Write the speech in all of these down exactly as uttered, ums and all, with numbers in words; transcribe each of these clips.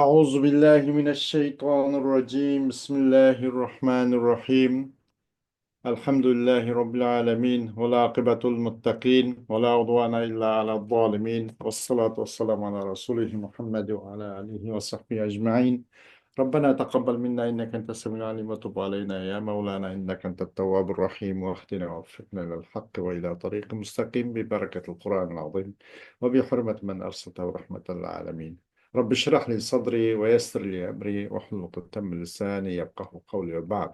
أعوذ بالله من الشيطان الرجيم. بسم الله الرحمن الرحيم. الحمد لله رب العالمين، والعاقبة للمتقين، ولا عدوان إلا على الظالمين، والصلاة والسلام على رسوله محمد وعلى آله وصحبه أجمعين. ربنا تقبل منا إنك أنت السميع العليم، وتب علينا يا مولانا إنك أنت التواب الرحيم، واهدنا ووفقنا إلى الحق وإلى طريق مستقيم ببركة القرآن العظيم وبحرمة من أرسلته رحمة للعالمين. رب اشرح لي صدري ويسر لي أمري واحلل عقدة من لساني يفقهوا قولي وبعد.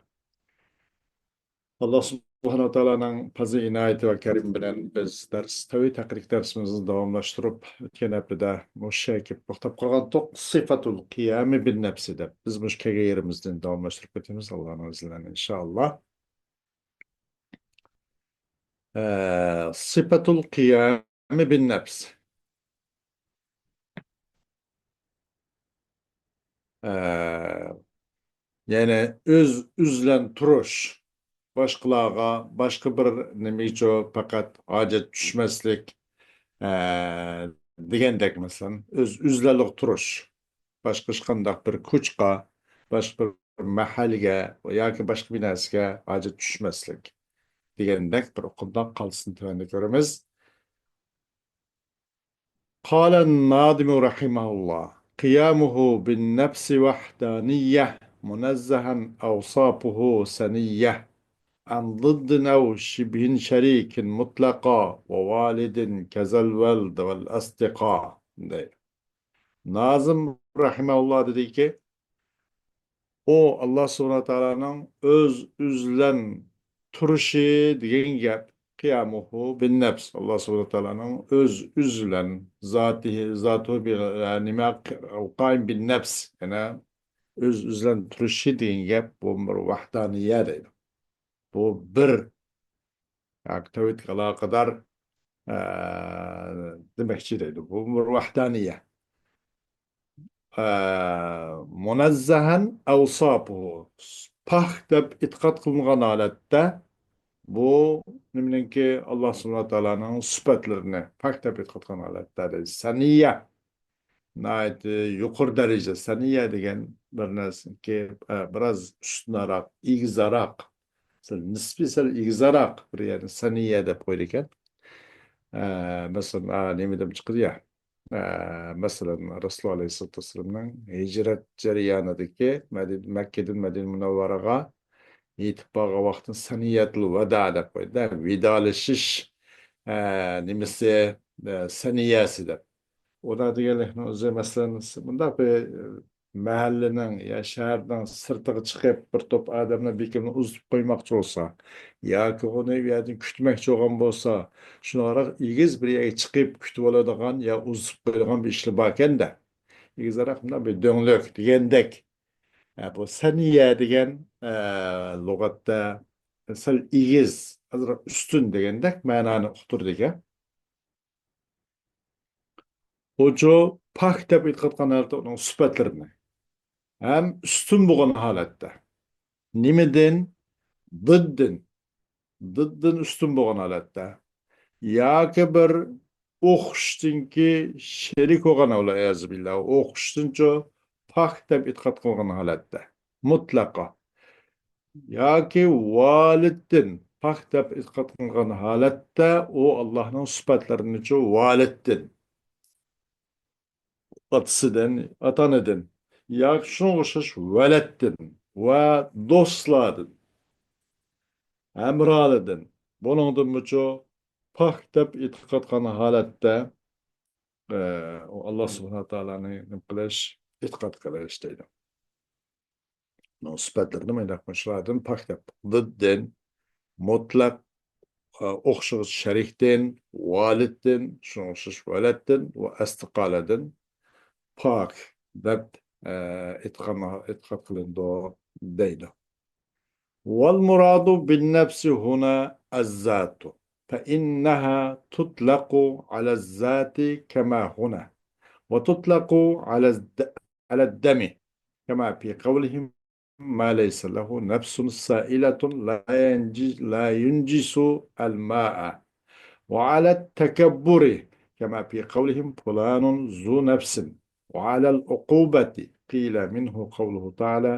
ئاللا سۇبھانەھۇ ۋە تائالانىڭ پەزلى ئىنايىتى ۋە كەرىمى بىلەن بىز دەرس، تەۋھىد ھەققىدىكى دەرسىمىزنى داۋاملاشتۇرۇپ، ئۆتكەن ھەپتىدە مۇشۇ يەرگە كېلىپ توختاپ قالغانتۇق. سىفەتۇل قىيامى بىن نەپسى دەپ، بىز مۇشۇ كەلگەن يېرىمىزدىن داۋاملاشتۇرۇپ كېتىمىز، ئاللانىڭ ئىزنى بىلەن، ئىنشائاللا. ئە، سىفەتۇل قىيامى بىن نەپس. ئە، يەنى ئۆز، ئۆزلەن تۇرۇش، باشقىلارغا، باشقا بىر نېمىگىچۇ پەقەت ھاجەت چۈشمەسلىك، ئە، دېگەندەك، مەسىلەن، ئۆز، ئۆزلەنلىك تۇرۇش، باشقا ھېچقانداق بىر كۇچقا، باشقا بىر مەھەلگە ياكى باشقا بىر نەرسىگە ھاجەت چۈشمەسلىك دېگەندەك بىر ئۇقۇمدا قالسىنى تۆۋەندە كۆرىمىز. قال الناظم رحمه الله: قيامه بالنفس وحدانية، منزها أوصافه سنية، عن ضد أو شبه شريك مطلقا، ووالد كذا الولد والأصدقاء. دەيدۇ. نازىم رەھىمەھۇللا دېدىكى، ئۇ، ئاللا سۇبھانەھۇ تائالانىڭ ئۆز، ئۆزلەن تۇرۇشى دېگەن گەپ. قىيامۇھۇ بىن نەپس. ئاللا سۇبھانەھۇ تائالانىڭ ئۆز، ئۆزلەن، زاتىھى، زاتۇ بى، نېمە، قائىم بىن نەپس. يەنە ئۆز، ئۆزلەن تۇرۇشى دېگەن گەپ، بۇ بىر ۋەھدانىيە دەيدۇ. بۇ بىر ياكى تەۋھىدكە ئالاقىدار، ئە، دېمەكچى دەيدۇ. بۇ بىر ۋەھدانىيە. ئە، مۇنەززەھەن ئەۋساپۇھۇ. پاك دەپ ئېتىقاد قىلىنغان ھالەتتە بۇ نېمىنىڭكى، ئاللا سۇبھانەھۇ تائالانىڭ سۈپەتلىرىنى پاك دەپ ئېتىقاد قىلغان ھالەتتە دەيدۇ. سەنىيە. ناھايىتى يۇقىرى دەرىجە. سەنىيە دېگەن بىر نەرسىكى، ئە، بىراز ئۈستۈنراق، ئېگىزراق. سەل نىسپىي سەل ئېگىزراق بىر يەرنى سەنىيە دەپ قويىدىكەن. ئە، مەسىلەن، ئا، نېمىدىن چىقىدۇ يا؟ ئە، مەسىلەن، رەسۇلۇللا ئەلەيھىسسالاتۇ ۋەسسالامنىڭ ھىجرەت جەريانىدىكى مەدىن-، مەككىدىن مەدىنە مۇنەۋۋەرەگە يېتىپ بارغان ۋاقتىنى سەنىيەتۇل ۋەدا دەپ قويدى. ۋىدالىشىش، ئە، نېمىسى، ئە، سەنىيەسى دەپ. ئۇدا دېگەنلىكنىڭ ئۆزى، مەسىلەن، مۇنداق بىر مەھەللىنىڭ يا شەھەرنىڭ سىرتىغا چىقىپ، بىر توپ ئادەمنى بىكىمنى ئۇزىتىپ قويماقچى بولسا، ياكى ئۇنى ئۇ يەردىن كۈتمەكچى بولغان بولسا، شۇنىڭراق ئېگىز بىر يەرگە چىقىپ كۈتۈۋالىدىغان يا ئۇزىتىپ قويىدىغان بىر ئىشلار باركەن-دە. ئېگىزراق مۇنداق بىر دۆڭلۈك دېگەندەك. ئە، بۇ سەنىيە دېگەن، ئە، لۇغەتتە سەل ئېگىز، ئازراق ئۈستۈن دېگەندەك مەنانى ئۇقتۇرىدىكەن. ئۇچۇ پاك دەپ ئېتىقاد قىلغان ھالەتتە ئۇنىڭ سۈپەتلىرىنى ھەم ئۈستۈن بولغان ھالەتتە. نېمىدىن؟ دىددىن. دىددىن ئۈستۈن بولغان ھالەتتە. ياكى بىر ئوخشىشتىنكى شېرىك بولغان، ۋەلئىيازۇ بىللا، ئوخشىشتىنچۇ پاك دەپ ئېتىقاد قىلغان ھالەتتە. مۇتلەقا. ياكى ۋالىدتىن پاك دەپ ئېتىقاد قىلغان ھالەتتە ئۇ ئاللانىڭ سۈپەتلىرىنىچۇ ۋالىدتىن، ئاتىسىدىن، ئاتا-ئانىدىن ياكى شۇنىڭغا ئوخشاش ۋەلەتتىن ۋە دوستلاردىن، ھەمرالاردىن، بۇنىڭدىنمۇچۇ پاك دەپ ئېتىقاد قىلغان ھالەتتە، ئە، ئۇ ئاللا سۇبھانەھۇ تائالانى نېمە قىلىش؟ ئېتىقاد قىلىش دەيدۇ. ئۇنىڭ سۈپەتلىرىنى مۇنداق، شۇلاردىن پاك دەپ، زىددىن، مۇتلەق، ئە، ئوخشىغۇچ شەرىكتىن، ۋالىدتىن، شۇنىڭغا ئوخشاش ۋەلەتتىن ۋە ئەستىقالاردىن پاك دەپ، ئە، ئېتىقاد، ئېتىقاد قىلىنىدۇ دەيدۇ. والمراد بالنفس هنا الذات، فإنها تطلق على الذات كما هنا، وتطلق على الد-، على الدم، كما في قولهم: ما ليس له نفس سائلة لا ينج-، لا ينجس الماء، وعلى التكبر، كما في قولهم: فلان ذو نفس. وعلى العقوبة قيل منه قوله تعالى: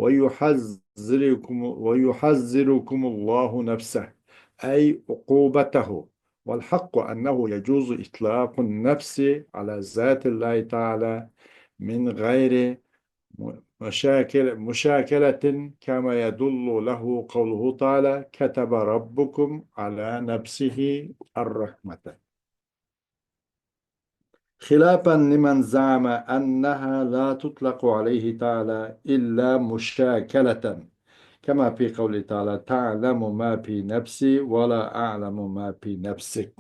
ويحذركم، ويحذركم الله نفسه، أي عقوبته. والحق أنه يجوز إطلاق النفس على ذات الله تعالى من غير مشاكل-، مشاكلة، كما يدل له قوله تعالى: كتب ربكم على نفسه الرحمة. خلافا لمن زعم أنها لا تطلق عليه تعالى إلا مشاكلة، كما في قوله تعالى: تعلم ما في نفسي ولا أعلم ما في نفسك.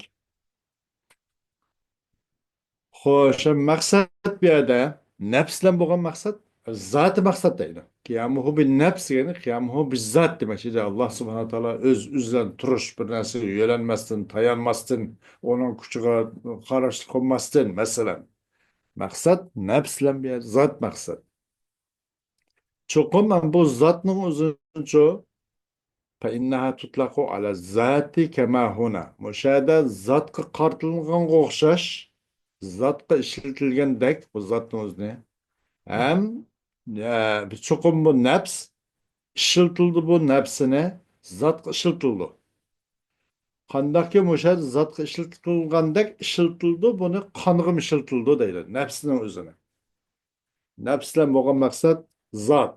خوش، مەقسەت بۇ يەردە نەپس بىلەن بولغان مەقسەت، زاتى مەقسەت دەيدۇ. قيامه بالنفس دېگەن قيامه بالذات دېمەكچى. ئاللا سۇبھانەھۇ ۋە تائالا ئۆز ئۆزىدىن تۇرۇش، بىر نەرسىگە يۆلەنمەستىن، تايانماستىن، ئۇنىڭ كۈچىگە قاراشلىق قىلماستىن، مەسىلەن. مەقسەت نەپس بىلەن بۇ يەردە زات مەقسەت. چوقۇم بۇ زاتنىڭ ئۆزىنىچۇ، فإنها تطلق على الذات كما هنا. مۇشۇ يەردە زاتقا قارىتىلغانغا ئوخشاش، زاتقا ئىشلىتىلگەندەك بۇ زاتنىڭ ئۆزىنى. ھەم، ئە، چوقۇم بۇ نەپس ئىشلىتىلىدۇ، بۇ نەپسىنى زاتقا ئىشلىتىلىدۇ. قانداقكى مۇشۇ يەردە زاتقا ئىشلىتىلگەندەك ئىشلىتىلىدۇ، بۇنى قانغىمۇ ئىشلىتىلىدۇ دەيدۇ، نەپسىنىڭ ئۆزىنى. نەپس بىلەن بولغان مەقسەت زات.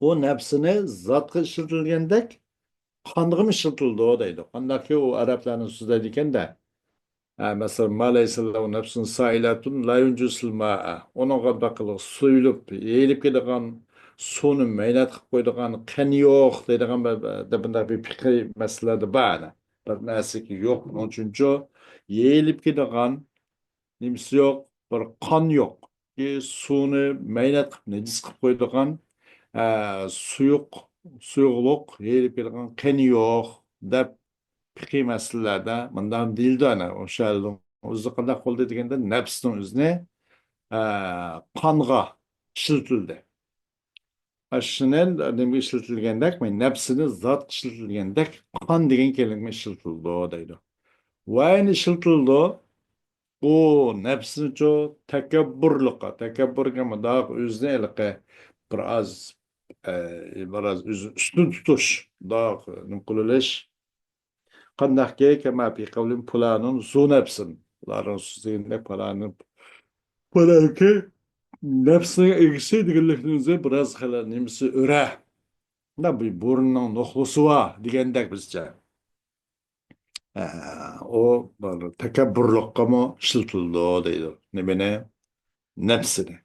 ئۇ نەپسىنى زاتقا ئىشلىتىلگەندەك قانغىمۇ ئىشلىتىلىدۇ دەيدۇ. قانداقكى ئۇ ئەرەبلەرنىڭ سۆزلەيدىكەندە، ھە، مەسىلەن، ما لەيسە لەھۇ نەفسۇن سائىلەتۇن لا يۇنجىسۇل مائا. ئۇنىڭغا بەقىلىق سۇيۇلۇپ، يېيىلىپ كېتىدىغان سۇنى مەينەت قىلىپ قويىدىغان قېنى يوق دەيدىغان بىر، بىر، بۇنداق بىر پىقھىي مەسىلىلەردە بار. بىر نەرسىكى يوق، ئۇنىڭ ئۈچۈنچۇ يېيىلىپ كېتىدىغان نېمىسى يوق، بىر قان يوق. ئى، سۇنى مەينەت قىلىپ، نىجىس قىلىپ قويىدىغان، ئە، سۇيۇق، سۇيۇقلۇق، يېيىلىپ كېتىدىغان قېنى يوق دەپ پىقھىي مەسىلىلەردە مۇنداق دېيىلىدۇ، ئەنە، ئوشۇ يەردىن ئۆزى قانداق بولدى دېگەندە، نەپسنىڭ ئۆزىنى، ئە، قانغا ئىشلىتىلدى. ئاشۇنى نېمىگە ئىشلىتىلگەندەك، نەپسىنى زاتقا ئىشلىتىلگەندەك، قان دېگەن كەلىمە ئىشلىتىلىدۇ دەيدۇ. ۋە يەنە ئىشلىتىلىدۇ. ئۇ نەپسىنىچۇ تەكەببۇرلۇققا، تەكەببۇر دېگەن مۇنداق ئۆزىنى ھېلىقى بىر ئاز، ئە، بىر ئاز ئۆزىنى ئۈستۈن تۇتۇش، مۇنداق نېمە قىلىۋېلىش. قانداقكى، كەما پى قەۋلىم پۇلانۇن زۇ نەپسىن. ئۇلارنىڭ سۆزلىگىنىدەك پالانى، پالانكى نەپسىنىڭ ئىگىسى دېگەنلىكنىڭ ئۆزى بىراز خېلى نېمىسى ئۆرە. مۇنداق بىر بۇرنىنىڭ نوخلىسى بار دېگەندەك بىزچە. ئە، ئۇ بىر تەكەببۇرلۇققىمۇ ئىشلىتىلىدۇ دەيدۇ. نېمىنى؟ نەپسىنى.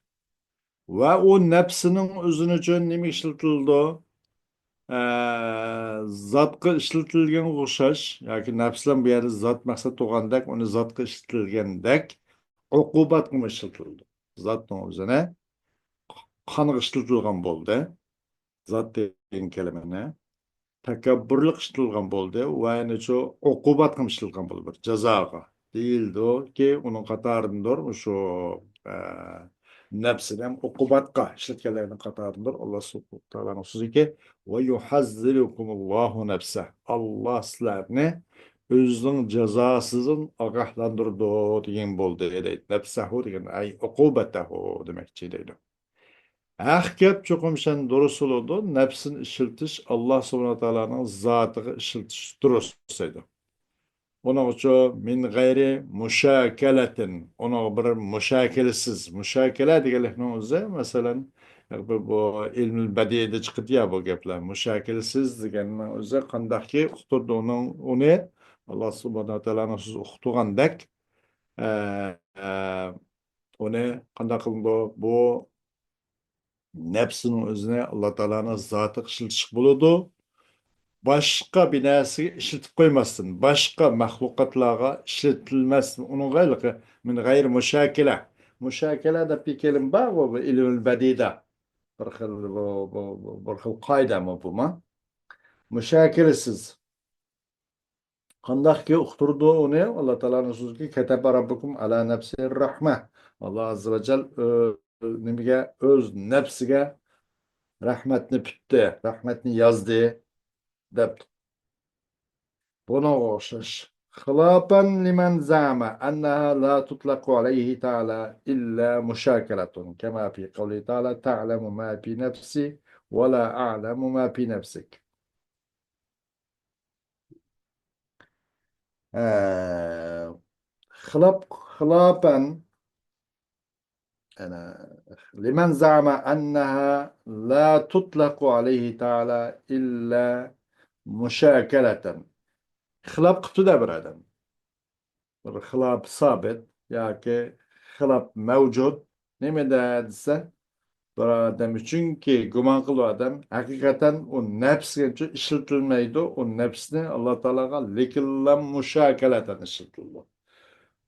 ۋە ئۇ نەپسىنىڭ ئۆزىنى ئۈچۈن نېمە ئىشلىتىلىدۇ؟ ئە، زاتقا ئىشلىتىلگەنگە ئوخشاش ياكى نەپس بىلەن بۇ يەردە زات مەقسەت تۇرغاندەك، ئۇنى زاتقا ئىشلىتىلگەندەك ئوقۇباتقىمۇ ئىشلىتىلىدۇ. زاتنىڭ ئۆزىنى قانغا ئىشلىتىلغان بولدى. زات دېگەن كەلىمىنى تەكەببۇرلۇق ئىشلىتىلغان بولدى ۋە يەنە شۇ ئوقۇباتقىمۇ ئىشلىتىلغان بولدى، بىر جازاغا دېيىلدىكى، ئۇنىڭ قاتارىدىندۇر شۇ، ئە، نەپسىنى ھەم ئوقۇباتقا ئىشلەتكەنلەرنىڭ قاتارىدىندۇر. ئاللا سۇبھانەھۇ ۋە تائالانىڭ سۆزىكى، ۋە يۇھەززىرىكۇمۇللاھۇ نەفسە. ئاللا سىلەرنى ئۆزىنىڭ جازاسىدىن ئاگاھلاندۇرىدۇ دېگەن بولدى، دەيدۇ. نەفسەھۇ دېگەن، ئەي ئوقۇبەتەھۇ دېمەكچى، دەيدۇ. ھەق گەپ چوقۇم سەن دۇرۇس بولىدۇ، نەپسىنى ئىشلىتىش ئاللا سۇبھانەھۇ ۋە تائالانىڭ زاتىغا ئىشلىتىش دۇرۇس دەيدۇ. ئۇنىڭ ئۈچۈن مىن غەيرى مۇشاكەلەتىن، ئۇنىڭغا بىر مۇشاكىلىسىز. مۇشاكىلە دېگەنلىكنىڭ ئۆزى، مەسىلەن، بۇ، بۇ ئىلمىل بەدىئىدە چىقىدۇ يا بۇ گەپلەر. مۇشاكىلىسىز دېگەننىڭ ئۆزى قانداقكى ئۇقتۇردى ئۇنىڭ، ئۇنى ئاللا سۇبھانەھۇ ۋە تائالانىڭ سۆزى ئۇقتۇرغاندەك، ئە، ئە، ئۇنى قانداق قىلىدۇ؟ بۇ نەپسىنىڭ ئۆزىنى ئاللا تائالانىڭ زاتىغا ئىشلىتىشكە بولىدۇ. باشقا بىر نەرسىگە ئىشلىتىپ قويماستىن، باشقا مەخلۇقاتلارغا ئىشلىتىلمەستىن، ئۇنىڭغا ھېلىقى مىن غەيرى مۇشاكىلە. مۇشاكىلە دەپ بىر كەلىمە بار، بۇ، بۇ ئىلمىل بەدىئىدە. بىر خىل، بۇ، بۇ، بۇ بىر خىل قائىدە بۇ، بۇمۇ. مۇشاكىلىسىز. قانداقكى ئۇقتۇردى ئۇنى؟ ئاللا تائالانىڭ سۆزىكى، كەتەبە رەببۇكۇم ئەلا نەپسىھىر رەھمە. ئاللا ئاززە ۋە جەل ئۆ-، نېمىگە؟ ئۆز نەپسىگە رەھمەتنى پۈتتى، رەھمەتنى يازدى، دەپتۇ. بۇنىڭغا ئوخشاش خلافا لمن زعم أنها لا تطلق عليه تعالى إلا مشاكلة، كما في قوله تعالى: تعلم ما في نفسي ولا أعلم ما في نفسك. ئە، خىلاپ، خىلاپەن، يەنى، لمن زعم أنها لا تطلق عليه تعالى إلا مشاكلة. خىلاپ قىپتۇ دە بىر ئادەم. بىر خىلاپ سابىت ياكى خىلاپ مەۋجۇت. نېمىدە دېسە، بىر ئادەم ئۈچۈنكى گۇمان قىلىدۇ ئادەم، ھەقىقەتەن ئۇ نەپسكە ئىشلىتىلمەيدۇ. ئۇ نەپسنى ئاللا تائالاغا لېكىنلا مۇشاكەلەتەن ئىشلىتىلىدۇ.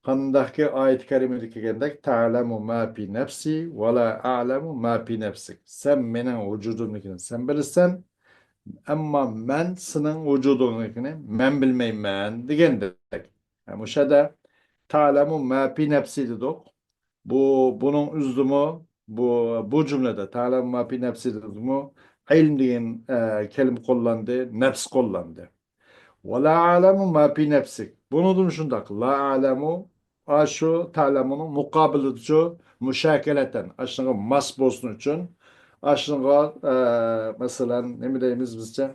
قانداقكى ئايەت كەرىمىدە كەلگەندەك، تعلم ما في نفسي ولا أعلم ما في نفسك. سەن مېنىڭ ۋۇجۇدۇمدىكىنى سەن بىلىسەن، ئەمما مەن سېنىڭ ۋۇجۇدۇڭدىكىنى مەن بىلمەيمەن دېگەندەك. ھە، مۇشۇ يەردە تعلم ما في نفسي دېدۇق. بۇ، بۇنىڭ ئۆزىدىمۇ، بۇ، بۇ جۈملىدە تعلم ما في نفسي دېدىمۇ، ئىلم دېگەن، ئە، كەلىمە قوللاندى، نەپس قوللاندى. ولا أعلم ما في نفسك. بۇنىڭدىمۇ شۇنداق. لا أعلم، ئاشۇ تعلمنىڭ مۇقابىلىدىچۇ، مۇشاكەلەتەن، ئاشۇنىڭغا ماس بولسۇن ئۈچۈن، ئاشۇنىڭغا، ئە، مەسىلەن، نېمە دەيمىز بىزچە؟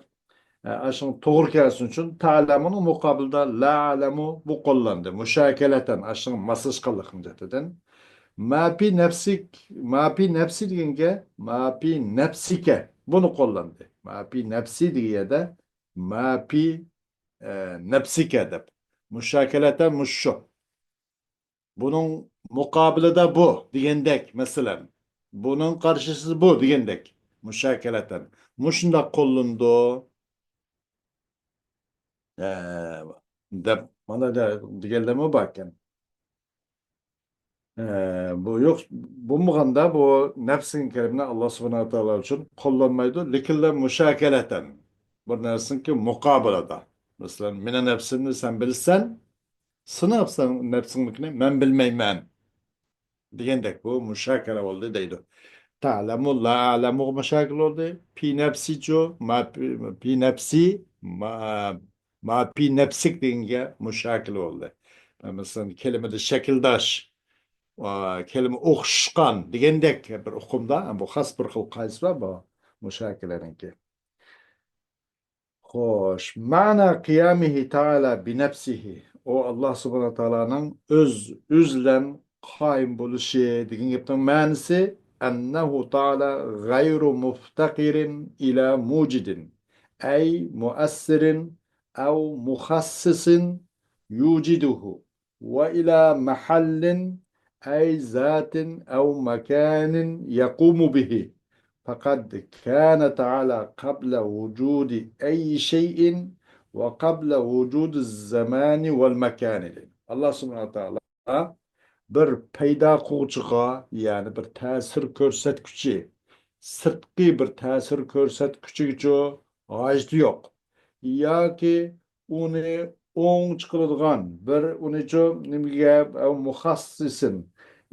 ئە، ئاشۇنىڭ توغرا كەلسۇن ئۈچۈن، تعلمنىڭ مۇقابىلىدا لا أعلم بۇ قوللاندى. مۇشاكەلەتەن، ئاشۇنىڭغا ماسلاشقانلىقنىڭ جەھىتىدىن. ما في نفسك، ما في نفسي دېگەنگە ما في نفسك بۇنى قوللاندى. ما في نفسي دېگەن يەردە ما في، ئە، نفسك دەپ. مۇشاكەلەتەن مۇشۇ. بۇنىڭ مۇقابىلىدا بۇ دېگەندەك، مەسىلەن، بۇنىڭ قارشىسى بۇ دېگەندەك، مۇشاكەلەتەن. مۇشۇنداق قوللىنىدۇ، ئە، دەپ، مانا دە-، دېگەنلەرمۇ باركەن. ئە، بۇ يوق، بولمىغاندا بۇ نەپسىنىڭ كەلىمىنى ئاللا سۇبھانەھۇ ۋە تائالا ئۈچۈن قوللانمايدۇ. لېكىنلا مۇشاكەلەتەن. بىر نەرسىنىڭكى مۇقابىلىدا. مەسىلەن، مېنىڭ نەپسىمنى سەن بىلىسەن، سېنىڭ نەپسىڭ-، نەپسىڭنىڭكىنى مەن بىلمەيمەن. دېگەندەك بۇ مۇشاكىلە بولدى دەيدۇ. تعلم لا أعلمغا مۇشاكىلە بولدى. في نفسيچۇ، ما في، في نفسي، ما، ما في نفسك دېگەنگە مۇشاكىلە بولدى. مەسىلەن، كەلىمىدە شەكىلداش، ئا، كەلىمە ئوخشىغان دېگەندەك بىر ئۇقۇمدا، بۇ خاس بىر خىل قائىدىسى بار بۇ مۇشاكىلىنىڭكى. خوش، مەنا قىيامىھى تائالا بىنەپسىھى. ئۇ ئاللا سۇبھانەھۇ تائالانىڭ ئۆز، ئۆزى بىلەن قايىم بولۇشى دېگەن گەپنىڭ مەنىسى، ئەننەھۇ تائالا غەيرۇ مۇفتەقىرىن ئىلا مۇجىدىن، ئەي مۇئەسسىرىن ئەۋ مۇخەسسىسىن يۇجىدۇھۇ. وإلى محل أي ذات أو مكان يقوم به، فقد كان تعالى قبل وجود أي شيء وقبل وجود الزمان والمكان. ئاللا سۇبھانەھۇ ۋە تائالا بىر پەيدا قىلغۇچىغا، يەنى بىر تەسىر كۆرسەتكۈچى، سىرتقى بىر تەسىر كۆرسەتكۈچىگىچۇ ھاجىتى يوق. ياكى ئۇنى ئوڭ چىقىرىدىغان بىر ئۇنىچۇ نېمىگە، ئەۋ مۇخەسسىسىن،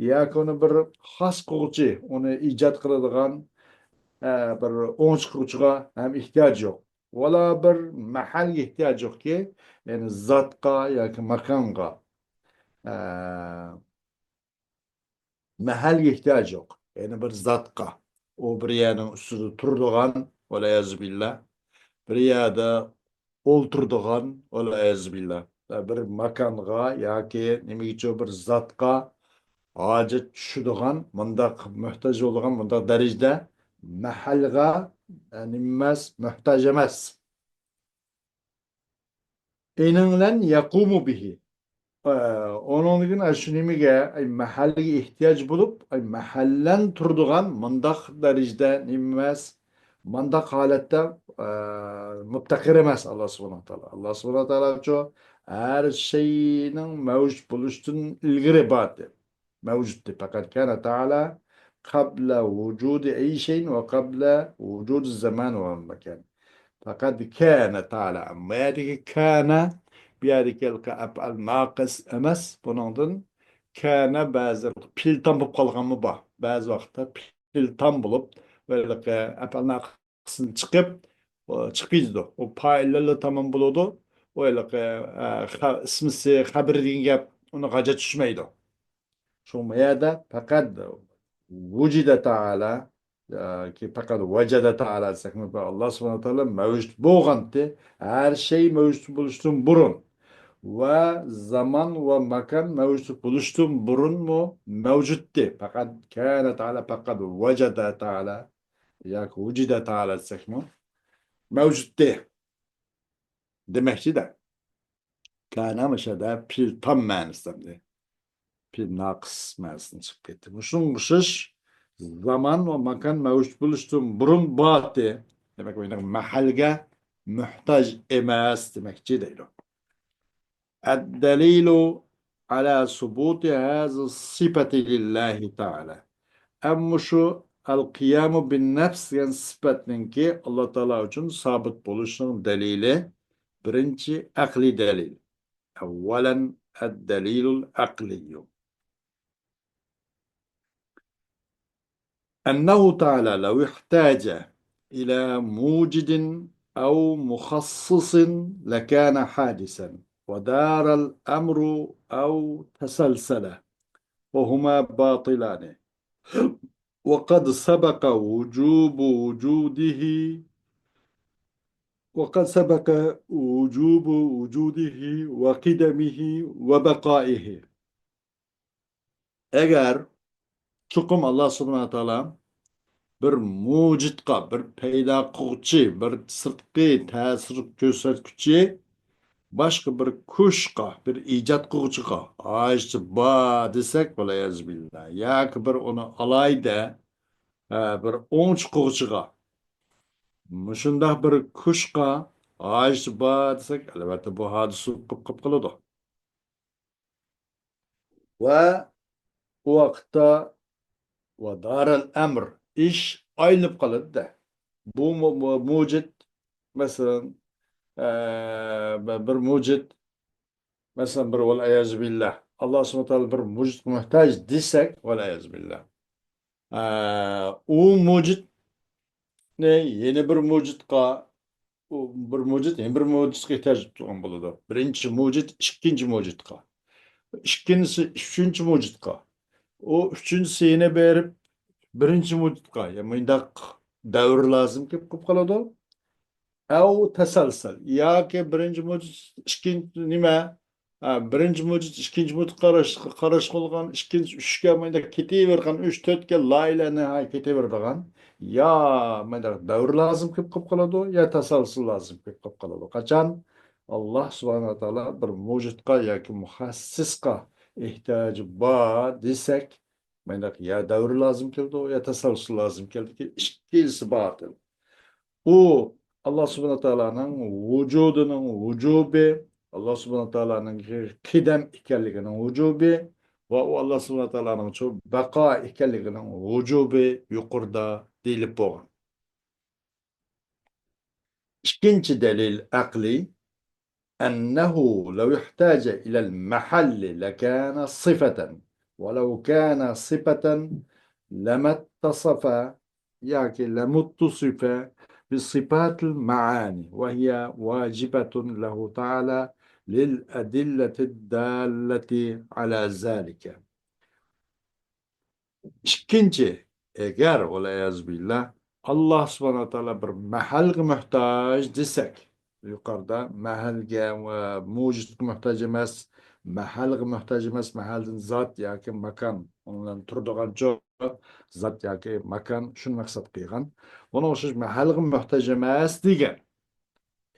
ياكى ئۇنى بىر خاس قىلغۇچى، ئۇنى ئىجاد قىلىدىغان، ئە، بىر ئوڭ چىقىرغۇچىغا ھەم ئېھتىياج يوق. ۋالا بىر مەھەلگە ئېھتىياج يوقكى، يەنى زاتقا ياكى ماكانغا. ئە، مەھەلگە ئېھتىياج يوق. يەنى بىر زاتقا. ئۇ بىر يەرنىڭ ئۈستىدە تۇرىدىغان، ۋەلئىيازۇ بىللا، بىر يەردە ئولتۇرىدىغان، ۋەلئىيازۇ بىللا، بىر ماكانغا ياكى نېمىگىچۇ بىر زاتقا ھاجەت چۈشىدىغان، مۇنداق موھتاج بولىدىغان، مۇنداق دەرىجىدە مەھەلگە، ئە، نېمە ئەمەس، موھتاج ئەمەس. ئىنىڭلەن يەقۇمۇ بىھى. ئە، ئۇنىڭدىن كېيىن ئاشۇ نېمىگە، ئەي، مەھەلگە ئېھتىياج بولۇپ، ئەي، مەھەللەن تۇرىدىغان مۇنداق دەرىجىدە نېمە ئەمەس، مۇنداق ھالەتتە، ئە، مۇپتەقىر ئەمەس ئاللا سۇبھانەھۇ ۋە تائالا. ئاللا سۇبھانەھۇ ۋە تائالاچۇ ھەر شەينىڭ مەۋجۇت بولۇشتىن ئىلگىرى بار ئىدى. مەۋجۇتتى. فقد كان تعالى قبل وجود أي شيء وقبل وجود الزمان والمكان. فقد كان تعالى. ما يدري كان، بيدري كان أفعال ناقص أمس. بۇنىڭدىن كان بەزى پېئىل تام بولۇپ قالغانمۇ بار. بەزى ۋاقىتتا پېئىل تام بولۇپ، بىر ئەپئال ناقىس قىسمى چىقىپ، ئۇ چىقىپ كېتىدۇ. ئۇ پائىللارلا تامام بولىدۇ. ئۇ ھېلىقى، ئە، خە-، ئىسمىسى، خەبىرى دېگەن گەپ، ئۇنىڭغا ھاجەت چۈشمەيدۇ. شۇڭا بۇ يەردە پەقەت ۋۇجىدە تائالا ياكى پەقەت ۋەجەدە تائالا دېسەكمۇ، ئاللا سۇبھانەھۇ ۋە تائالا مەۋجۇت بولغانتى، ھەر شەي مەۋجۇت بولۇشتىن بۇرۇن ۋە زامان ۋە ماكان مەۋجۇت بولۇشتىن بۇرۇنمۇ مەۋجۇتتى. پەقەت كانە تائالا، پەقەت ۋەجەدە تائالا ياكى ۋۇجىدە تائالا دېسەكمۇ، مەۋجۇتتى دېمەكچىدە. كانە مۇشۇ يەردە پېئىل تام مەنىسىدە، پېئىل ناقىس مەنىسىدىن چىقىپ كەتتى. مۇشۇنىڭغا ئوخشاش زامان ۋە ماكان مەۋجۇت بولۇشتىن بۇرۇن بارتى. دېمەك، ئۇ مەھەلگە موھتاج ئەمەس دېمەكچى دەيدۇ. الدليل على ثبوت هذه الصفة لله تعالى. ئەمما شۇ القيام بالنفس دېگەن سۈپەتنىڭكى ئاللا تائالا ئۈچۈن سابىت بولۇشىنىڭ دەلىلى، بىرىنچى، ئەقلىي دەلىل. أولا، الدليل العقلي. أنه تعالى لو احتاج إلى موجد أو مخصص لكان حادثا، ودار الأمر أو تسلسل، وهما باطلان، وقد سبق وجوب وجوده، وقد سبق وجوب وجوده وقدمه وبقائه. ئەگەر چوقۇم ئاللا سۇبھانەھۇ ۋە تائالا بىر مۇجىتقا، بىر پەيدا قىلغۇچى، بىر سىرتقى تەسىر كۆرسەتكۈچى، باشقا بىر كۈچقا، بىر ئىجاد قىلغۇچىغا ھاجىتى بار دېسەك، ۋەلىيەزۇبىللا، ياكى بىر ئۇنى ئالاھىدە، ھە، بىر ئوڭچە قىلغۇچىغا، مۇشۇنداق بىر كۈچقا ھاجىتى بار دېسەك، ئەلۋەتتە بۇ ھادىسە بولۇپ قېلىپ قالىدۇ. ۋە ئۇ ۋاقىتتا ودار الأمر، ئىش ئايلىنىپ قالىدۇ-دە. بۇ مۇ-، مۇ-، مۇجىت، مەسىلەن، ئە، بىر مۇجىت، مەسىلەن، بىر ۋەلىيەزۇبىللا، ئاللا سۇبھانەھۇ ۋە تائالا بىر مۇجىتقا موھتاج دېسەك، ۋەلىيەزۇبىللا، ئە، ئۇ مۇجىتنى يەنە بىر مۇجىتقا، ئۇ بىر مۇجىت يەنە بىر مۇجىتقا ئېھتىياج تۇغان بولىدۇ. بىرىنچى مۇجىت ئىككىنچى مۇجىتقا، ئىككىنچىسى ئۈچىنچى مۇجىتقا، ئۇ ئۈچىنچىسى يەنە بېرىپ بىرىنچى مۇجىتقا، يا مۇنداق دەۋر لازىم كېلىپ قېلىپ قالىدۇ. ئەۋ تەسەلسەل، ياكى بىرىنچى مۇجىت، ئىككىنچى نېمە، ھە، بىرىنچى مۇجىت، ئىككىنچى مۇجىت قاراش، قاراش قىلغان، ئىككىنچى ئۈچكە مۇنداق كېتىۋېرىدىغان، ئۈچ، تۆتكە لا ئىلاھە نىھايە كېتىۋېرىدىغان، يا مۇنداق دەۋر لازىم كېلىپ قېلىپ قالىدۇ، يا تەسەلسۇل لازىم كېلىپ قېلىپ قالىدۇ. قاچان ئاللا سۇبھانەھۇ ۋە تائالا بىر مۇجىتقا ياكى مۇخەسسىسقا ئېھتىياجى بار دېسەك، مۇنداق يا دەۋر لازىم كېلىدۇ، يا تەسەلسۇل لازىم كېلىدۇكى، ئىككىلىسى باتىل. ئۇ ئاللا سۇبھانەھۇ ۋە تائالانىڭ ۋۇجۇدىنىڭ ۋۇجۇبى، ئاللا سۇبھانەھۇ ۋە تائالانىڭ قىدەم ئىكەنلىكىنىڭ ۋۇجۇبى ۋە ئۇ ئاللا سۇبھانەھۇ ۋە تائالانىڭ شۇ بەقا ئىكەنلىكىنىڭ ۋۇجۇبى يۇقىرىدا دېيىلىپ بولغان. ئىككىنچى دەلىل ئەقلىي، أنه لو احتاج إلى المحل لكان صفة، ولو كان صفة لما اتصف ياكى لما اتصف بصفات المعاني، وهي واجبة له تعالى للأدلة الدالة على ذلك. ئىككىنچى، ئەگەر، ۋەلىيەزۇبىللا، ئاللا سۇبھانەھۇ ۋە تائالا بىر مەھەلگە موھتاج دېسەك، يۇقىرىدا مەھەلگە ۋە مۇجىتقا موھتاج ئەمەس، مەھەلگە موھتاج ئەمەس، مەھەلدىن زات ياكى ماكان، ئۇنىڭ بىلەن تۇرىدىغان جاي، زات ياكى ماكان، شۇنى مەقسەت قىلغان. بۇنىڭغا ئوخشاش مەھەلگە موھتاج ئەمەس دېگەن.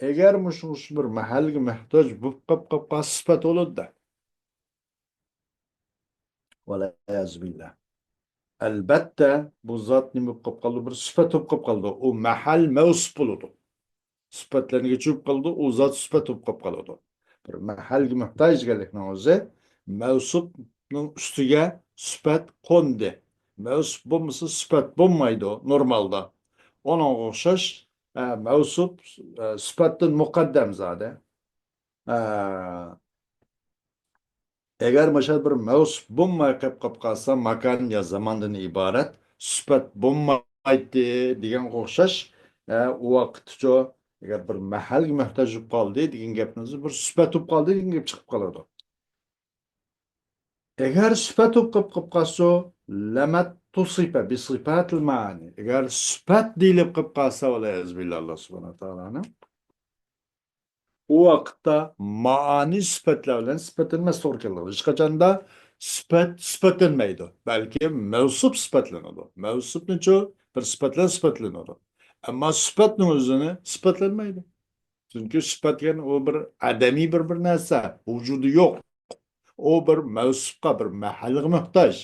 ئەگەر مۇشۇ، مۇشۇ بىر مەھەلگە موھتاج بولۇپ قاپ، قاپ قالسا سۈپەت بولىدۇ-دە. ۋەلىيەزۇبىللا. ئەلبەتتە، بۇ زات نېمە بولۇپ قاپ قالىدۇ؟ بىر سۈپەت بولۇپ قاپ قالىدۇ. ئۇ مەھەل مەۋسۇپ بولىدۇ. سۈپەتلەرنى كۆچۈرۈپ قالىدۇ، ئۇ زات سۈپەت بولۇپ قاپ قالىدۇ. بىر مەھەلگە موھتاج دېگەنلىكنىڭ ئۆزى مەۋسۇپنىڭ ئۈستىگە سۈپەت قوندى. مەۋسۇپ بولمىسا سۈپەت بولمايدۇ نورمالدا. ئۇنىڭغا ئوخشاش، ئە، مەۋسۇپ، ئە، سۈپەتتىن مۇقەددەم زادى. ئە، ئەگەر مۇشۇ بىر مەۋسۇپ بولماي قېلىپ قاپ قالسا، ماكان يا زاماندىن ئىبارەت سۈپەت بولمايتتى دېگەنگە ئوخشاش، ئە، ئۇ ۋاقىتتىچۇ، ئەگەر بىر مەھەلگە موھتاج بولۇپ قالدى دېگەن گەپنىڭ ئۆزى بىر سۈپەت بولۇپ قالدى دېگەن گەپ چىقىپ قالىدۇ. ئەگەر سۈپەت بولۇپ قېلىپ، قېلىپ قالسا، لەمەت توسىپە بىسىپەتىل مەئانى. ئەگەر سۈپەت دېيىلىپ قېلىپ قالسا، ۋەلىيەزۇ بىللا، ئاللا سۇبھانەھۇ ۋە تائالانىڭ، ئۇ ۋاقىتتا مائانى سۈپەتلەر بىلەن سۈپەتلەنمەس توغرا كېلىدۇ. ھېچقاچاندا سۈپەت سۈپەتلەنمەيدۇ، بەلكى مەۋسۇپ سۈپەتلىنىدۇ. مەۋسۇپنىچۇ بىر سۈپەت بىلەن سۈپەتلىنىدۇ. ئەمما سۈپەتنىڭ ئۆزىنى سۈپەتلەنمەيدۇ. چۈنكى سۈپەت دېگەن ئۇ بىر ئەدەمىي بىر، بىر نەرسە، ۋۇجۇدى يوق. ئۇ بىر مەۋسۇپقا، بىر مەھەلگە موھتاج.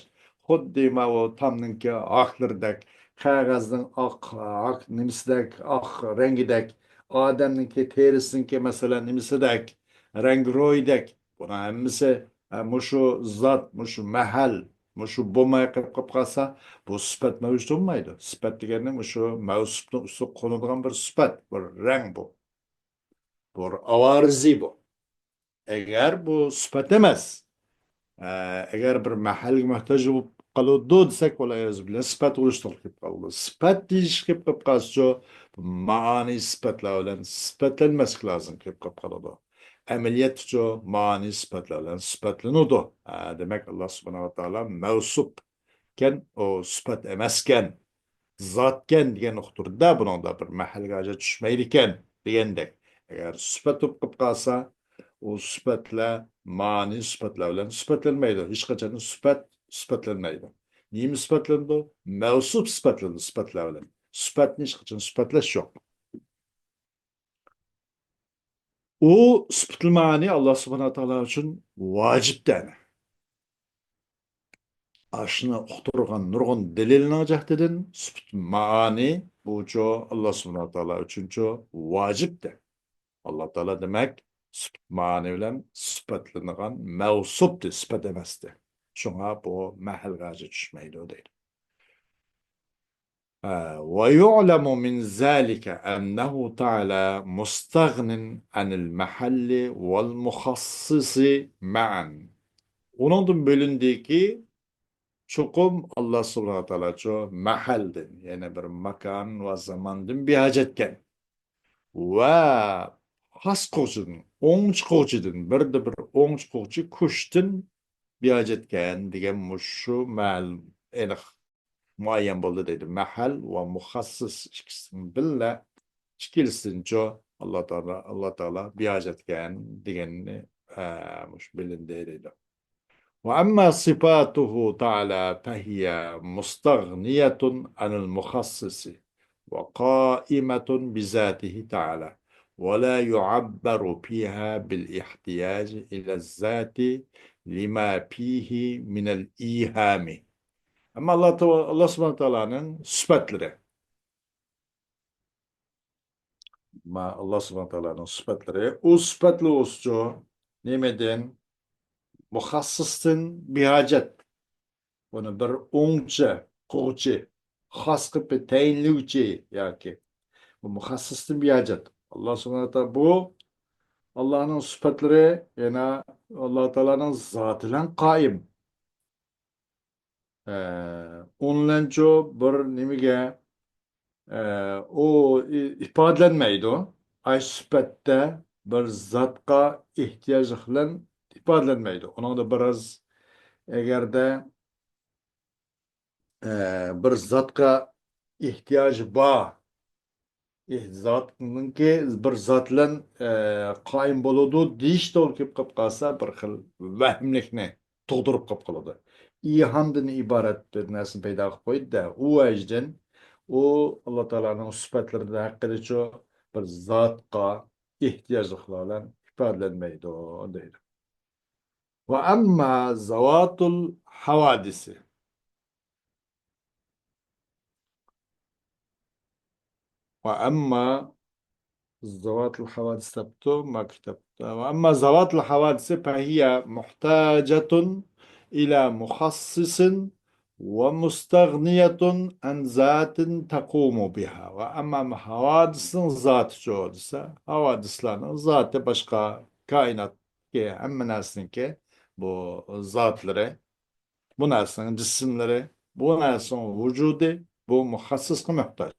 خۇددى ماۋۇ تامنىڭكى ھاكلىرىدەك، قەغەزنىڭ ئاق، ئاق نېمىسىدەك، ئاق رەڭگىدەك، ئادەمنىڭكى تېرىسىنىڭكى، مەسىلەن، نېمىسىدەك، رەڭگىرويىدەك. بۇنىڭ ھەممىسى، ئە، مۇشۇ زات، مۇشۇ مەھەل، مۇشۇ بولماي قېلىپ، قېلىپ قالسا، بۇ سۈپەت مەۋجۇت بولمايدۇ. سۈپەت دېگەننى مۇشۇ مەۋسۇپنىڭ ئۈستىگە قونىدىغان بىر سۈپەت، بىر رەڭ بۇ. بۇ ئاۋارىزى بۇ. ئەگەر بۇ سۈپەت ئەمەس، ئە، ئەگەر بىر مەھەلگە موھتاج بولۇپ قالىدۇ دېسەك، ۋەلىيەزۇ بىللا سۈپەت بولۇشتىن كېلىپ قالىدۇ. سۈپەت دېيىش كېلىپ قېلىپ قالسىچۇ، مائانىي سۈپەتلەر بىلەن سۈپەتلەنمەسلىك لازىم كېلىپ قېلىپ قالىدۇ. ئەمەلىيەتتىچۇ، مائانىي سۈپەتلەر بىلەن سۈپەتلىنىدۇ. ھە، دېمەك، ئاللا سۇبھانەھۇ ۋە تائالا مەۋسۇپ ئىكەن، ئۇ سۈپەت ئەمەسكەن، زاتكەن دېگەن ئۇقتۇردا، بۇنىڭدا بىر مەھەلگە ھاجەت چۈشمەيدىكەن دېگەندەك. ئەگەر سۈپەت بولۇپ قېلىپ قالسا، ئۇ سۈپەتلەر مانى سۈپەتلەر بىلەن سۈپەتلەنمەيدۇ. ھېچقاچان سۈپەت سۈپەتلەنمەيدۇ. نېمە سۈپەتلىنىدۇ؟ مەۋسۇپ سۈپەتلىنىدۇ سۈپەتلەر بىلەن. سۈپەتنى ھېچقاچان سۈپەتلەش يوق. ئۇ سۈپەتلىمەنى ئاللا سۇبھانەھۇ ۋە تائالا ئۈچۈن ۋاجىپتە. ئاشۇنى ئۇقتۇرغان نۇرغۇن دەلىلنىڭ جەھىتىدىن سۈپەت مائانى بۇچۇ ئاللا سۇبھانەھۇ ۋە تائالا ئۈچۈنچۇ ۋاجىپتە. ئاللا تائالا دېمەك، سۈپەت مائانى بىلەن سۈپەتلىنىدىغان مەۋسۇپتى، سۈپەت ئەمەستى. شۇڭا بۇ مەھەلگە ھاجەت چۈشمەيدۇ دەيدۇ. ھە، ويعلم من ذلك أنه تعالى مستغن عن المحل والمخصص معا. ئۇنىڭدىن بىلىندىكى، چوقۇم ئاللا سۇبھانەھۇ ۋە تائالاچۇ مەھەلدىن، يەنى بىر ماكان ۋە زاماندىن بىھاجەتكەن ۋە خاس قىلغۇچىدىن، ئوڭچى قىلغۇچىدىن، بىردە بىر ئوڭچى قىلغۇچى كۈچتىن بىھاجەتكەن دېگەن مۇشۇ مەل-، ئېنىق مۇئەييەن بولدى دەيدۇ. مەھەل ۋە مۇخەسسىس ئىككىسىدىن بىللە، ئىككىلىسىدىنچۇ ئاللا تائالا، ئاللا تائالا بىھاجەتكەن دېگەننى، ئە، مۇشۇ بىلىندى دەيدۇ. وأما صفاته تعالى فهي مستغنية عن المخصص وقائمة بذاته تعالى ولا يعبر فيها بالاحتياج إلى الذات لما فيه من الإيهام. ئەمما ئاللا تائالا، ئاللا سۇبھانەھۇ ۋە تائالانىڭ سۈپەتلىرى. ما-، ئاللا سۇبھانەھۇ ۋە تائالانىڭ سۈپەتلىرى. ئۇ سۈپەتلەر بولسىچۇ نېمىدىن؟ مۇخەسسىستىن بىھاجەت. بۇنى بىر ئوڭچى قىلغۇچى، خاس قىلىپ تەيىنلىگۈچى ياكى بۇ مۇخەسسىستىن بىھاجەت. ئاللا سۇبھانەھۇ ۋە تائالا بۇ ئاللانىڭ سۈپەتلىرى، يەنە ئاللا تائالانىڭ زاتى بىلەن قائىم. ئە، ئۇنىڭچۇ بىر نېمىگە، ئە، ئۇ ئى-، ئىپادىلەنمەيدۇ. ئاي سۈپەتتە بىر زاتقا ئېھتىياجلىق بىلەن ئىپادىلەنمەيدۇ. ئۇنىڭدا بىراز ئەگەردە، ئە، بىر زاتقا ئېھتىياجى بار، ئېھ-، زاتنىڭكى بىر زات بىلەن، ئە، قائىم بولىدۇ دېيىش توغرا كېلىپ قېلىپ قالسا، بىر خىل ۋەھىملىكنى تۇغدۇرۇپ قېلىپ قالىدۇ. ئىھامدىن ئىبارەت بىر نەرسىنى پەيدا قىلىپ قويدى-دە، ئۇ ۋەجدىن ئۇ ئاللا تائالانىڭ سۈپەتلىرىدە ھەققىدىچۇ بىر زاتقا ئېھتىياجلىقلار بىلەن ئىپادىلەنمەيدۇ دەيدۇ. وأما ذوات الحوادث وأما ذوات الحوادث دەپتۇ، ما كىتابتا. وأما ذوات الحوادث فهي محتاجة إلى مخصص ومستغنية عن ذات تقوم بها. ۋە ئەمما ھاۋادىسنىڭ زاتىچۇ دېسە، ھاۋادىسلارنىڭ زاتى باشقا، كائىناتتىكى ھەممە نەرسىنىڭكى بۇ زاتلىرى، بۇ نەرسىنىڭ جىسىملىرى، بۇ نەرسىنىڭ ۋۇجۇدى، بۇ مۇخەسسىسقا موھتاج.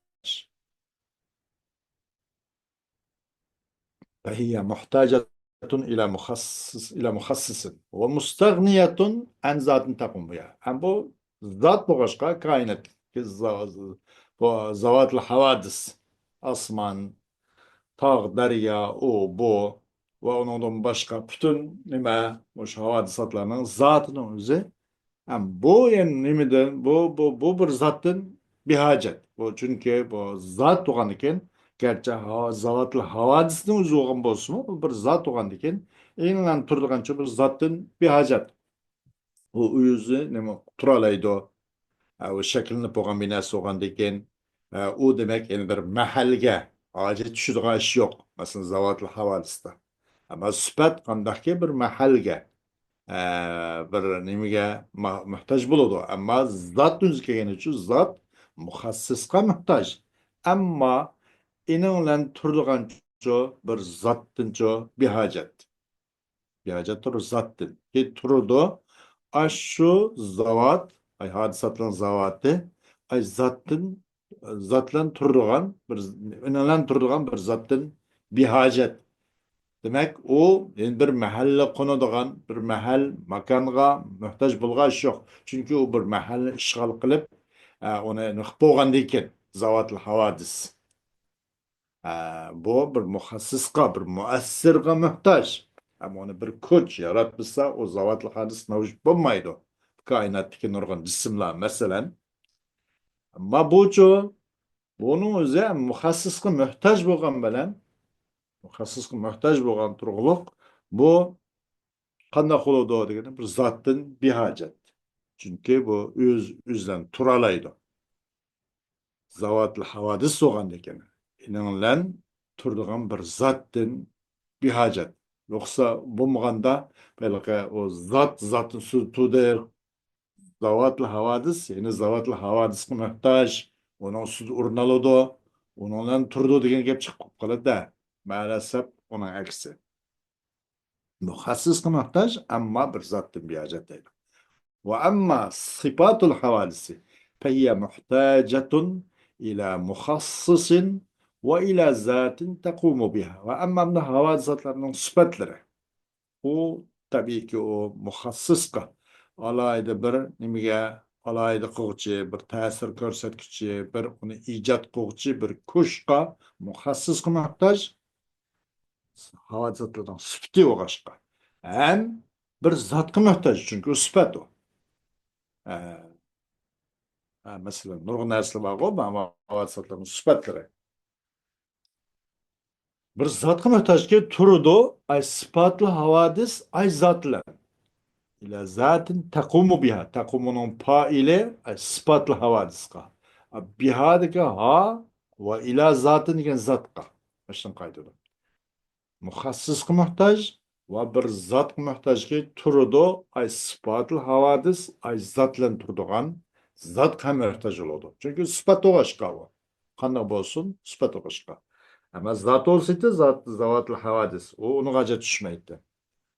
فهي محتاجة إلى مخصص، إلى مخصص ومستغنية عن ذات تقوم بها. ھەم بۇ زات بولغاچقا، كائىناتتىكى زا-، بۇ زاۋاتىل ھاۋادىس، ئاسمان، تاغ، دەريا، ئۇ، بۇ ۋە ئۇنىڭدىن باشقا پۈتۈن نېمە، مۇشۇ ھاۋادىساتلارنىڭ زاتىنىڭ ئۆزى ھەم بۇ يەنە نېمىدىن؟ بۇ، بۇ، بۇ بىر زاتتىن بىھاجەت. بۇ چۈنكى بۇ زات بولغاندىكىن، گەرچە ھاۋا، زاۋاتىل ھاۋادىسنىڭ ئۆزى بولغان بولسىمۇ، بۇ بىر زات بولغاندىكىن، ئېنىڭلارنى تۇرىدىغانچە بىر زاتتىن بىھاجەت. ئۇ ئۆزى نېمە تۇرالايدۇ. ھە، ئۇ شەكىللىنىپ بولغان بىر نەرسە بولغاندىكىن، ھە، ئۇ دېمەك يەنە بىر مەھەلگە ھاجەت چۈشىدىغان ئىش يوق. مەسىلەن، زاۋاتىل ھاۋادىستا. ئەمما سۈپەت قانداقكى بىر مەھەلگە، ئە، بىر نېمىگە ما-، موھتاج بولىدۇ. ئەمما زات يۈزىگە كەلگەن ئۈچۈن زات مۇخەسسىسقا موھتاج. ئەمما ئېنىڭلەن تۇرىدىغانچۇ بىر زاتتىنچۇ بىھاجەت. بىھاجەت تۇرۇر زاتتىن. كى تۇرىدۇ. ئاشۇ زاۋات، ئاي ھادىساتلارنىڭ زاۋاتى، ئاي زاتتىن، زاتلان تۇرىدىغان بىر، ئېنىڭلەن تۇرىدىغان بىر زاتتىن بىھاجەت. دېمەك، ئۇ يەنە بىر مەھەللە قونىدىغان، بىر مەھەل ماكانغا موھتاج بولغان ئىش يوق. چۈنكى ئۇ بىر مەھەلنى ئىشغال قىلىپ، ئە، ئۇنى نېمە قىلىپ بولغاندىن كېيىن، زاۋاتىل ھاۋادىس. ئە، بۇ بىر مۇخەسسىسقا، بىر مۇئەسسىرغا موھتاج. ئەمما ئۇنى بىر كۈچ ياراتمىسا، ئۇ زاۋاتىل ھادىس مەۋجۇت بولمايدۇ. كائىناتتىكى نۇرغۇن جىسىملار، مەسىلەن. ئەمما بۇچۇ، بۇنىڭ ئۆزى مۇخەسسىسقا موھتاج بولغان بىلەن، مۇخەسسىسقا موھتاج بولغان تۇرغۇلۇق، بۇ قانداق بولىدۇ دېگەندە، بىر زاتتىن بىھاجەت. چۈنكى بۇ ئۆز، ئۆزىدىن تۇرالايدۇ. زاۋاتىل ھاۋادىس بولغاندىكىن، ئېنىڭلەن تۇرىدىغان بىر زاتتىن بىھاجەت. يوقسا بولمىغاندا، ھېلىقى ئۇ زات، زاتتىن سۈزۈپ تۇردى. زاۋاتىل ھاۋادىس، يەنى زاۋاتىل ھاۋادىسقا موھتاج، ئۇنىڭ ئۈستىدە ئورۇن ئالىدۇ، ئۇنىڭ بىلەن تۇرىدۇ دېگەن گەپ چىقىپ قالىدۇ. مەلەسەپ ئۇنىڭ ئەكسى. مۇخەسسىسقا موھتاج، ئەمما بىر زاتتىن بىھاجەت دەيدۇ. وأما صفات الحوادث فهي محتاجة إلى مخصص وإلى ذات تقوم بها. ۋە ئەمما مۇنداق ھاۋادىساتلارنىڭ سۈپەتلىرى. ئۇ، تەبىئىيكى، ئۇ مۇخەسسىسقا، ئالاھىدە بىر نېمىگە، ئالاھىدە قىلغۇچى، بىر تەسىر كۆرسەتكۈچى، بىر ئۇنى ئىجاد قىلغۇچى، بىر كۈچقا، مۇخەسسىسقا موھتاج. ھاۋادىساتلارنىڭ سۈپىتى بولغاچقا. ھەم بىر زاتقا موھتاج، چۈنكى ئۇ سۈپەت ئۇ. ئە، ئە، مەسىلەن، نۇرغۇن نەرسىلەر بارغۇ، بۇ ھاۋادىساتلارنىڭ سۈپەتلىرى. بىر زاتقا موھتاجكى تۇرىدۇ، ئاي سىپاتلىق ھاۋادىس، ئاي زاتلار. ئىلە زاتىن تەقۇمۇ بىھا. تەقۇمۇنىڭ پائىلى، ئاي سىپاتلىق ھاۋادىسقا. ئا، بىھادىكى ھا ۋە ئىلە زاتىن دېگەن زاتقا. مۇشۇنى قايتىدۇ. مۇخەسسىسقا موھتاج ۋە بىر زاتقا موھتاجكى تۇرىدۇ، ئاي سىپاتىل ھاۋادىس، ئاي زات بىلەن تۇرىدىغان زاتقا ھەم موھتاج بولىدۇ. چۈنكى سۈپەت بولغاچقا ئۇ. قانداق بولسۇن؟ سۈپەت بولغاچقا. ئەمما زات بولسىدى، زات، زاۋاتىل ھاۋادىس. ئۇ ئۇنىڭغا ھاجەت چۈشمەيتتى.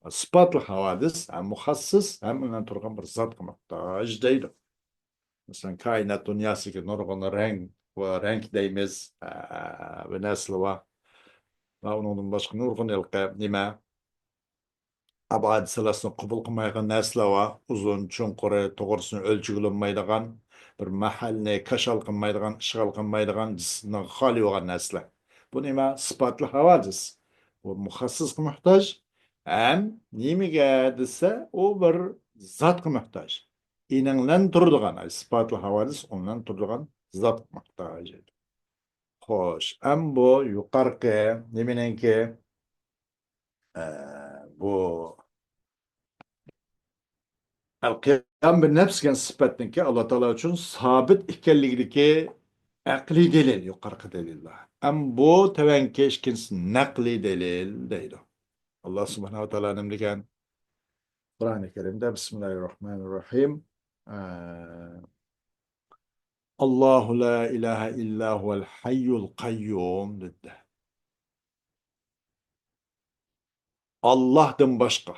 سىپاتىل ھاۋادىس ھەم مۇخەسسىس ھەم ئۇنىڭ تۇرغان بىر زاتقا موھتاج دەيدۇ. مەسىلەن، كائىنات دۇنياسىدىكى نۇرغۇن رەڭ ۋە رەڭ دەيمىز، ئە، بىر نەرسىلەر بار. ۋە ئۇنىڭدىن باشقا نۇرغۇن ھېلىقى نېمە، ئابادىسىلاسنى قوبۇل قىلمايدىغان نەرسىلەر بار. ئۇزۇن، چوڭقۇرى، توغرىسىنى ئۆلچىگىلى بولمايدىغان، بىر مەھەلنى كاشال قىلمايدىغان، ئىشغال قىلمايدىغان، جىسىمدىن خالىي بولغان نەرسىلەر. بۇ نېمە؟ سىپاتلىق ھاۋادىس. بۇ مۇخەسسىسقا موھتاج. ھەم نېمىگە دېسە، ئۇ بىر زاتقا موھتاج. ئېنىڭلەن تۇرىدىغان، ئاي، سىپاتلىق ھاۋادىس ئوڭلان تۇرىدىغان زاتقا موھتاج. خوش، ئەم بۇ يۇقارقى نېمىنىڭكى، ئە، بۇ ئەل قىيام بىر نەپس دېگەن سۈپەتنىڭكى ئاللا تائالا ئۈچۈن سابىت ئىكەنلىكىدىكى ئەقلىي دەلىل، يۇقارقى دەلىللەر. ئەم بۇ تۆۋەنكى ئىككىنچىسى نەقلىي دەلىل دەيدۇ. ئاللا سۇبھانەھۇ ۋە تائالا نېمە دېگەن؟ قۇرئانى كەرىمدە، بىسمىللاھىررەھمانىررەھىم. ئە، ئاللاھۇ لا ئىلاھە ئىللا ھۇۋەل ھەييۇل قەييۇم دېدى. ئاللاھتىن باشقا،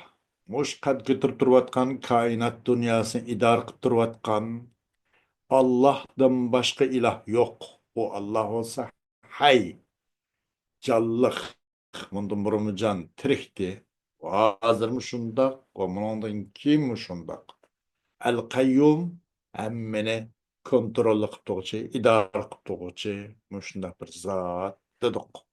مۇشۇ قەد كۆتۈرۈپ تۇرۇۋاتقان، كائىنات دۇنياسىنى ئىدارە قىلىپ تۇرۇۋاتقان ئاللاھتىن باشقا ئىلاھ يوق. ئۇ ئاللاھ بولسا ھەي، جانلىق، مۇندىن بۇرۇنمۇ جان تىرىكتى. ھازىرمۇ شۇنداق ۋە مۇنىڭدىن كېيىنمۇ شۇنداق. ئەل قەييۇم ھەممىنى كونترول قىلىپ تۇرغۇچى، ئىدارە قىلىپ تۇرغۇچى مۇشۇنداق بىر زات دېدۇق.